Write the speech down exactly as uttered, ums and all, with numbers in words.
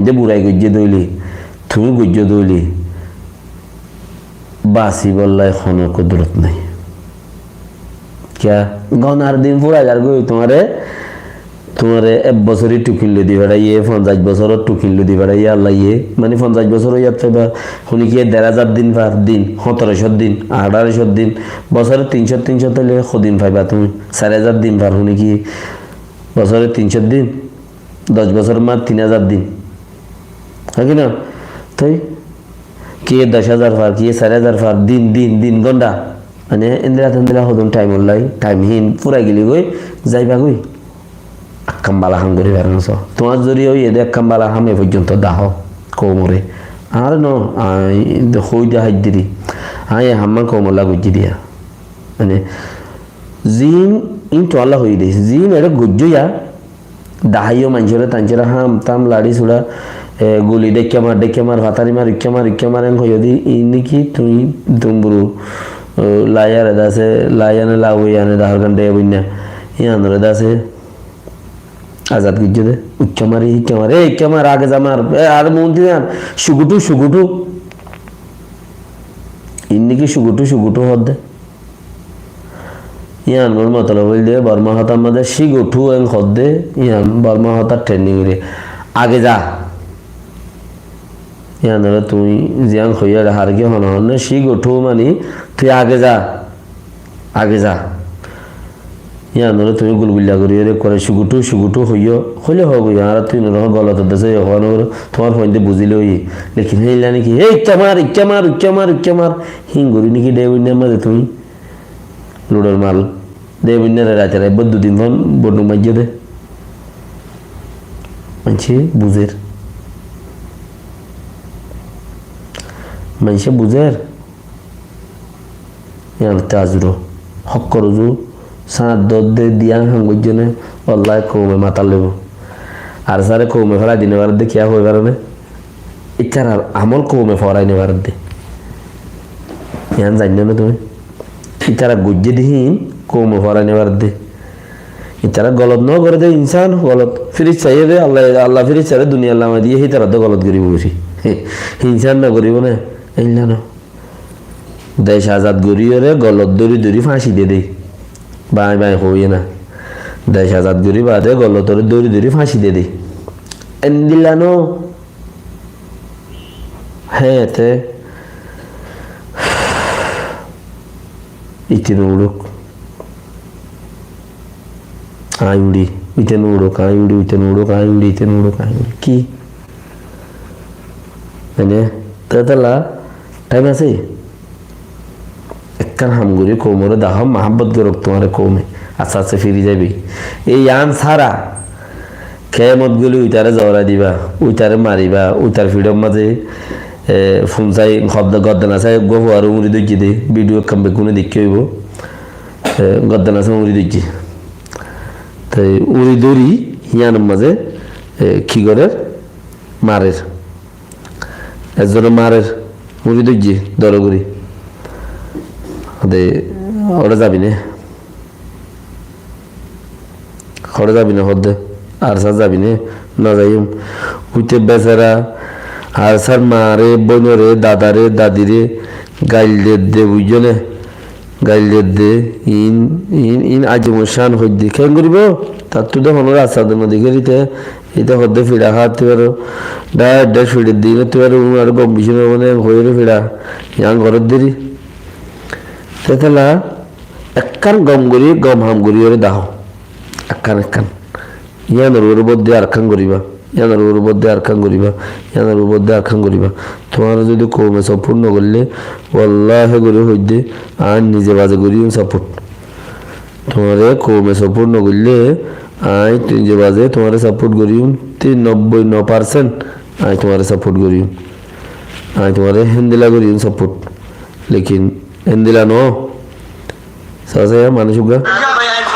de burai goijjé de óile, tuñí goijjó de óile, basibolla honó kudrot nai. Kiyá? Gonar din fúrai zargói, tuáñre, tuáñre ek bosóri tukin loi di feçaiyé, fonzaic bosóror tukin loi di feçaiyé Allaye. Mani fonzaic bosór óiyat faiba, hone ki der házar din far, din, hóñtoro cót din, añçáro cót din, bosóre tin cót, tin cót óile hodin faiba tuñí? Sair házar din far, hone ki bosóre tin cót din, doc bosór mar tin házar din. Hoi ki na? Toi kiyé doc házar far, kiyé sair házar far, din, din, din, gónda. Mane, endilla tendilla hodún thaim olla, thaim hín fúrai geli goi, zaiba goi. Ekkán bala ham gorí faro no só. Tuáñr zoriya óiye de ekkán bala ham e foijjonto dahó koumore. Añáre no, añí de hoi de haiddiri. Añí e hamman koumolla goijjí diya. Mane, zin, in tuáñlla hoi de, zin ere goijjó ya, daháiyo maincóre, taincore ham tam, laçi suça, e, guli dheikka mar, dheikka mar, fatari mar, ikka mar, ikka mar, en hoiyo de, in niki tuñí dumburu, e, laiyare dase, laiyane lawe yane dahar gande boinna. Iyanore dase azad goijjé de, ikka mar, ikka mar, e, ikka mar, age za mar, e, ar munti dan, sugutu, sugutu. In niki sugutu, sugutu hodde. Yián gor motolob óilde Borma hotár mazé cígothú en hoódde, yián Borma hotár trending óiye. Age za. Yiánoré tuñí ziyán hoiyó, eçé haré ki hone hone, cígothú mani tuñí age za, age za. Yiánoré tuñí gulgulla gorí ere ekkore cígothú, cígothú hoiyó, hoilé hoók, añára tuñí noro golot dese hoó no goró, tuáñr fuainde buzíle óiye. Lekin héilla niki, "Hé, ikká mar, ikká mar, ikká mar, ikká mar." Hín gorí niki de boinnar mazé tuñí luçor mal. De boinnare raite raite bóddu din fon bonduk maijjé de. Maincé buzér. Maincé buzér. Yián te azuro. Hókkor uzu, sáñt dódde, diyan ham goijjé ne, wallai koume matát loibo. Ar sáre koume félai di no faredde, kiyá hoi fare né? Ítarar amol koume forai no faredde. Yián zainno né tuñí? Ítara goijjé de hín koume forai no faredde. Ítara golot no goré de, insán golot. Firistaye de, Allah, Allah firistaye duniyat lamai diye, hítara de golot goribo beci. Insán no goribo né? Éilla no. Dec azad goríyore golot dóri dóri fáñci de de. Báñi báñi hoiyé na. Dec azad gorí baade golotore dóri dóri fáñci de de. Endilla no. Hé, te. Ite no uçók. Añí uçí. Ite no uçók, añí uçí, ite no uçók, añí uçí, ite no uçók, añí uçí. Ki? Mane, tetela, thaim asé? Ekkán ham gorí koumore dahó, mahabbot gorok tuáñre koume. Aste aste firi zaibi. Ei yián sára, kemot goli uitare zorai diba, uitare mariba, uitar fiçor mazé, e, fun sai, hobda, goddan asé, eggúa fuare uñri dóijje de, bidiyo ekkán beggúne deikkó óibo. E, goddan asé uñri dóijje. Te uñri dóri, yiánor mazé, e, ki gorér? Marer. Ezzone marer, uñri dóijje, dóro gorí. De, óre zabi né? Óre zabi né hoódde? Ar sár zabi né? No zaiyum. Uite besara, ar sár mare, bóinore, dadare, dadire, gail dedde, buijjó né? Gail dedde, in, in, in ajimor cán hoidde. Keén goribo? Tattú de hono rasta de no dekír ite, ite hoódde fiça háa tuáro, dháir dháir fiçar de ine tuáro, un ar gom beci no óibo né, hoiyóre fiça, yián goródde ri. Tetela, ekkán gom gorí, gom ham gorí ore dahó. Ekkán, ekkán. Yiánor uore bodde arekkán goríba. Yiánor uore bodde arekkán goríba. Yiánor uore bodde arekkán goríba. Tuáñre zodi koume support no goille, wallahi gorí hoidde, añí nize baze goríyum support. Tuáñre koume support no goille, añí nize baze tuáñre support goríyum, tin nobboi no percent añí tuáñre support goríyum. Añí tuáñre héndilla goríyum support. Lekin Endilla no. Sasa ya manúic uggúa. Alhamdulillah.